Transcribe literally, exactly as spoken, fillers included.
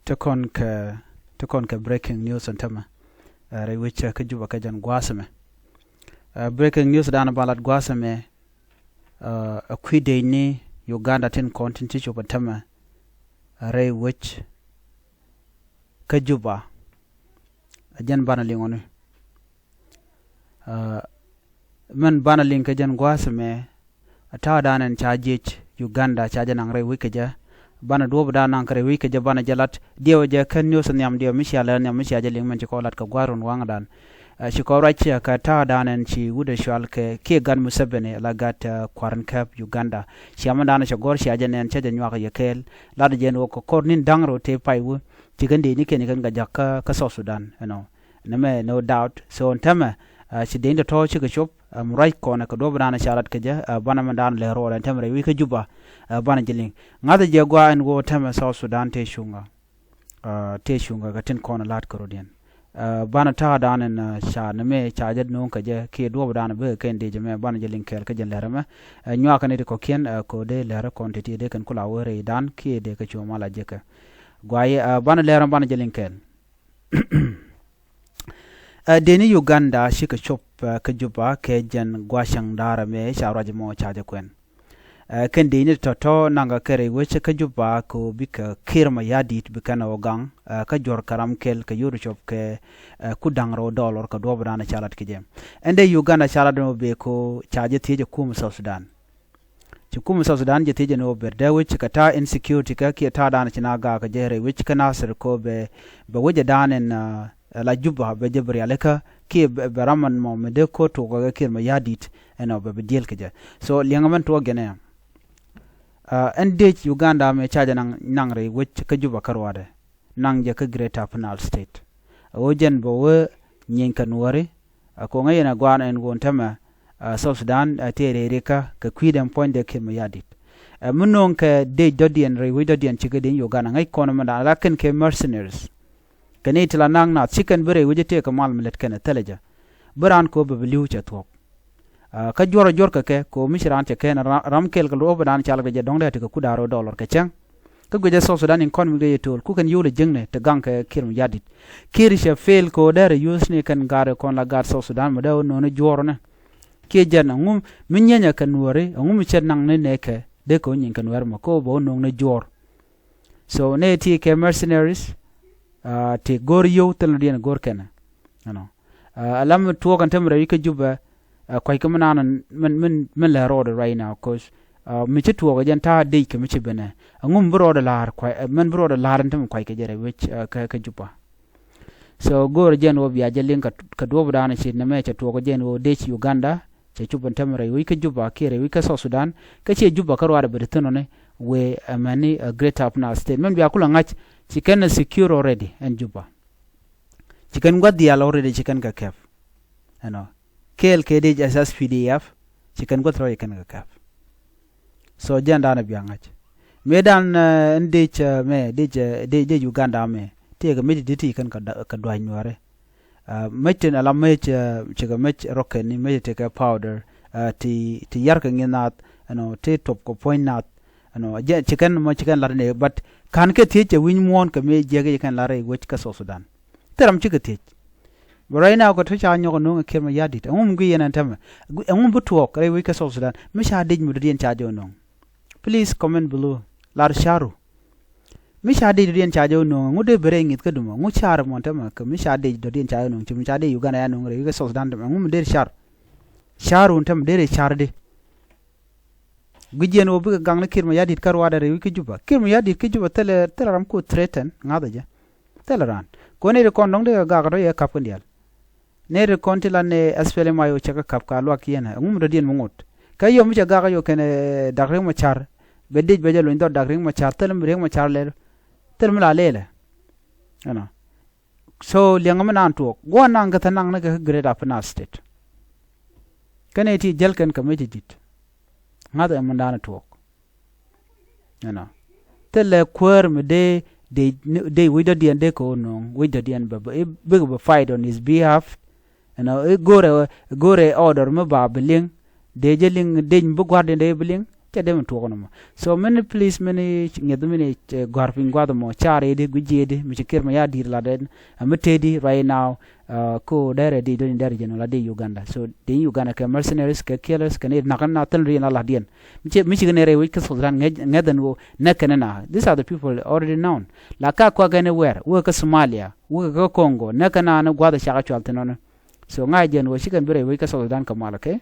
Ti kɔn kɛ, ti kɔn kɛ breaking news ɛn tämɛ. Ɛ, rɛy wec kä Juba kɛ jɛn gua̱a̱th ɛmɛ. Ɛ, breaking news dan ba lat gua̱a̱th ɛmɛ, ɛ, ɛ kui̱ dec ni Uganda tin kɔn tin ti cop ɛn tämɛ, ɛ, rɛy wec kä Juba. Ɛ jɛn banɛ liŋ ɔ ni. Ɛ, mɛn banɛ liŋ kɛ jɛn gua̱a̱th ɛmɛ, ɛ ta̱a̱ dan ɛn ca jiec Uganda ca jɛ naŋ rɛy wec kɛ jɛ. Banɛ duɔ̱ɔ̱p dan naŋ kɛ rɛy wec kɛ jɛ banɛ jɛ lat. Diɛw jɛ kɛn news nhiam diɛw mi cia lɛ nhiam mi cia jɛ liŋ mɛn ci kɔ lat kɛ gua̱a̱r run waŋdan. Ɛ, ci kɔ ruac ciɛ kɛ ta̱a̱ dan ɛn ci wut ɛ cual kɛ kiɛ gat Museveni la gat, ɛ, kua̱r in käp Uganda. Cia mɛn dan cɛ gɔ̱r cia jɛ nɛn cɛ jɛ nyuak yɛ kɛɛl. Lat jɛ ɛn wä kɛ kɔr nin da̱ŋ rɔ tëë pay wä. Ci kɛn dee ni kɛn kɛn kɛ ja̱k kä, kä South Sudan, you know. Nɛmɛ no doubt. So ɛn tämɛ, ɛ, ci dee ni tɔ̱tɔ̱ cikɛ cop, ɛ, mi ruac kɔn kɛ duɔ̱p dan ca lat kɛ jɛ, ɛ, banɛ mɛn dan lɛ ruɔl ɛn tämɛ rɛy wec kä Juba, ɛ, banɛ jɛ liŋ. Ŋa̱th jɛ gua̱a̱ ɛn wä tämɛ South Sudan tëë cuŋä. Ɛ, tëë cuŋä kɛ tin kɔn la̱t kärɔ̱diɛn. Ɛ, banɛ ta̱a̱ dan ɛn, ɛ, ca nɛmɛ ca jɛ no̱o̱ŋ kɛ jɛ kiɛ duɔ̱ɔ̱p dan bikɛ kɛn dee jɛ mɛ banɛ jɛ liŋ kɛɛl kä jɛ lɛr ɛmɛ. Ɛ, nyuakä ni ti kɔ̱kiɛn, ɛ, ko̱ dee lɛr kɔn ti ti dee kɛn kula wee rɛy dan kiɛ dee kɛ cuɔ mal a jekɛ. Gua̱a̱ yɛ, ɛ, banɛ lɛr ɛmɛ banɛ jɛ liŋ kɛɛl. Ɛ, dee ni Uganda cikɛ cop, ɛ, kä Juba kɛ jɛn gua̱cäŋ da̱rɛ mɛ ca ruac mɔ ca jɛ kuɛn. Ɛ, kɛn dee ni tɔ̱tɔ̱ naŋ kɛ rɛy wec kä Juba kɛ ɣöö bikɛ Kiir Mayardit bikɛ nɛ ɣöö gaŋ, ɛ, kä juɔ̱r kɛ ram kɛl kɛ yio̱r cop kɛ, ɛ, ku da̱ŋ rɛw dollar kɛ duɔ̱ɔ̱p dan ca lat kɛ jɛ. Ɛn dee Uganda ca lat mɔ bee kɛ ɣöö ca jɛ thiec ɛ kum South Sudan. Ci kum South Sudan jɛ thiec ɛn ɣöö ber dee wec kɛ ta̱a̱ insecurity kä kiɛ ta̱a̱ dan ci na gaak kɛ jɛ rɛy wec kä Nasir kɛ ɣöö bɛ, bɛ wec ɛ dan ɛn, ɛ, la Juba bɛ jɛ bi rialikä kiɛ bɛ, bɛ ram ɛn mɔ mi dee ko̱ tuɔk kɛ Kiir Mayardit ɛn ɣöö bɛ bi diël kɛ jɛ. So liɛŋɛ mɛn tuɔɔk jɛ nɛ. Ɛ, ɛn dec Uganda mɛ ca jɛ naŋ, naŋ rɛy wec kä Juba kä ruaadɛ. Naŋ jɛ kä Greater Upper Nile State. Ɛ ɣöö jɛn bɛ wee nyieeny kɛ nuɔ̱ɔ̱ri, ɛ, ko̱ŋä yɛn ɛ gua̱a̱n ɛn ɣöö ɛn tämɛ, ɛ, South Sudan, ɛ, tëë rɛy rikä kɛ kui̱dɛn puɔ̱nydɛ Kiir Mayardit. Ɛ, mi no̱o̱ŋ kɛ dec dɔ̱diɛn rɛy wec dɔ̱diɛn cikɛ dec Uganda ŋäc kɔn mɛn da̱a̱n la kɛn kɛ mercenaries. Kɛ ni ti la naŋ nath ci kɛn bi rɛy wec tëë kɛ mal mi lät kɛn ɛ thilɛ jɛ. Bi raan ko̱o̱p bɛ bi li̱w cɛ thuɔ̱k. Ɛ, kä juɔr ɛ juɔr kɛ kɛ ko̱o̱p mi ci raan cɛ kɛn ram, ram kɛl kɛ luɔp bi raan cal kɛ jɛ dɔ̱ŋ dee ti kɛ kut da̱a̱r rɔ dollar kɛ cäŋ. Kä guic ɛ South Sudan economy dee yɛ to̱o̱l ku kɛn yio̱w lɛ jiäkni ti gaŋ kɛ Kiir Mayardit. Kiir cɛ fail kɛ ɣöö dee rɛ use ni kɛn gaat kɔn la gaat South Sudan mi dee ɣöö no̱o̱ni juɔ̱ɔ̱r ni. Kiɛ jɛn ɛŋu mi nyieny ɛ kɛ nuɔ̱ɔ̱ri, ɛŋu mi cɛ naŋ ni nɛɛkɛ dee kɛ ɣöö nyieny kɛ nuɔ̱ɔ̱ri mɔ kɛ ɣöö bɛ ɣöö no̱o̱ni juɔ̱ɔ̱r. So nɛy ti kɛ mercenaries, ɛ, ti go̱o̱r yio̱w thil ni diɛn go̱o̱r kɛnɛ. Ɛnɔ. Ɛ, alam mi tuɔɔk ɛn tämɛ rɛy wec kä Juba, ɛ, kua̱c kä mi naan min, min, min lɛ rɔɔdɛ right now, 'cause, ɛ, mi ci tuɔɔk ɛ jɛn ta̱a̱ dec kɛ mi ci benɛ. Ɛŋu mi bi rɔɔdɛ la̱a̱r kua̱c, ɛ, min bi rɔɔdɛ la̱a̱r ɛn tämɛ kua̱c kɛ jɛ rɛy wec, ɛ, kä, kä Juba. So go̱o̱rɛ jɛn ɣöö bia jɛ liŋ kɛ, kɛ duɔ̱ɔ̱p da̱a̱n ci nɛmɛ cɛ tuɔɔk ɛ jɛn ɣöö dec Uganda cɛ cop ɛn tämɛ rɛy wec kä Juba kiɛ rɛy wec kä South Sudan, kä ciɛ Juba kä ruaadɛ bɛ ti thi̱n ɔni wëë ɛmɛni, ɛ, Greater Upper Nile State. Min bia kulɛ ŋa̱c ci kɛn ɛ secure already ɛn Juba. Ci kɛn gua̱th diaal already ci kɛn kɛ kɛp. Ɛnɔ. Kɛɛl kɛ dec S S P D F, ci kɛn gua̱th rɔ ci kɛn kɛ kɛp. So jɛn da̱a̱n ɛ bia ŋa̱c. Mëë da̱a̱n, ɛ, ɛn dec, ɛ, mɛ, dec, ɛ, dec, dec Uganda mɛ. Tëëkɛ mec ti ti kɛn kɛ da-, kɛ dua̱c nuäärɛ. Ɛ, mec tin ala mec, ɛ, cikɛ mec rɔkɛn ni mec ti kɛ powder, ɛ, ti, ti yarkɛ ŋi̱n naath, ɛnɔ, ti tuɔp kɛ puɔ̱ny naath, ɛnɔ, jɛ, ci kɛn mɔ ci kɛn lat ni, but ka̱n kɛ thiec cɛ wi̱ny muɔ̱ɔ̱n kɛ mëë jiɛk ci kɛn lat rɛy wec kä South Sudan. Thil ram cikɛ thiec. But right now kɛ ti ca nyɔk ɛ no̱o̱ŋ ɛ Kiir Mayardit. Ɛŋu mi guiy yɛn ɛn tämɛ? Ɛŋu mi bi tuɔɔk rɛy wec kä South Sudan? Mi ca dec mi dɔ̱diɛn ca jɛ ɛ no̱o̱ŋ. Please comment below. Lar ca̱ru. Mi ca dec dɔ̱diɛn ca jɛ ɛ no̱o̱ŋ. Ɛŋu dee ben rɛy ŋi̱th kä Juba? Ɛŋu car mɔ tämɛ kɛ mi ca dec dɔ̱diɛn ca jɛ ɛ no̱o̱ŋ? Ci mi ca dec Uganda ya no̱o̱ŋ rɛy wec kä South Sudan tämɛ. Ɛŋu mi dee car? Ca̱ru tämɛ dee rɛy car di. Guic yɛn ɣöö bikɛ gaŋ ni Kiir Mayardit kä ruaadɛ rɛy wec kä Juba. Kiir Mayardit kä Juba thilɛ, thilɛ ram ku threaten ŋa̱thä jɛ. Thilɛ raan. Kɛ ɣöö nɛy ti kɔn dɔ̱ŋ dee kɛ gak tɔ yɛ kap kɛn diaal. Nɛy ti kɔn ti la nɛ S P L M I O cɛ kɛ kap ka luak yɛn ɛ. Ɛŋu mi dɔ̱diɛn mi ŋot. Kä yom mi cɛ gak yɔ kɛn, ɛ, Dak Riek Machar. Bɛ dec bɛ jɛ lony dhɔr Dak Riek Machar. Thilɛ mi Riek Machar lɛl. Thilɛ mi la lɛlɛ. Ɛnɔ. So liɛŋä mi naan tuɔɔk guɔ naŋ kɛ thä naŋ ni kɛ kä Greater Upper Nile State. Kä nɛy ti jäl kɛn kɛ mec ti di̱t. Ŋa̱th ɛ mindan tuɔɔk. You know. Thilɛ kuäär mi dee, dee, dee wec dɔ̱diɛn dee kɛ ɣöö no̱o̱ŋ wec dɔ̱diɛn bɛ, bɛ, bikɛ bɛ fight on his behalf. You know, i̱ go̱rɛ, go̱rɛ order mi ba bi liŋ. Dee jɛ liŋ dec mi bi gua̱rdiɛn dee bi liŋ. Cɛ dee mi tuɔk nɔmɔ. So many place many ŋiɛth many gɔ̱r piny gua̱th mɔ car i̱di gui̱c i̱di mi ci Kiir Mayardit lat ɛn. Ɛ mi tëëdi right now. Ko dɛrɛ di doni dɛrɛ jɛn la di Uganda. So di Uganda kɛ mercenaries kɛ killers kɛ ni nakä na thil ri na la diɛn. Mi ci kɛ ni rɛy wec kä South Sudan ŋɛth ɛn ɣöö nɛ kɛn na. These are the people already known. La ka kuak anywhere wek kä Somalia wek kä Congo nɛ kɛn na ni gua̱th cakɛ cual thin nɔni. So ŋa̱c jɛn ɣöö ci kɛn bi rɛy wec kä South Sudan kɛ mal, okay?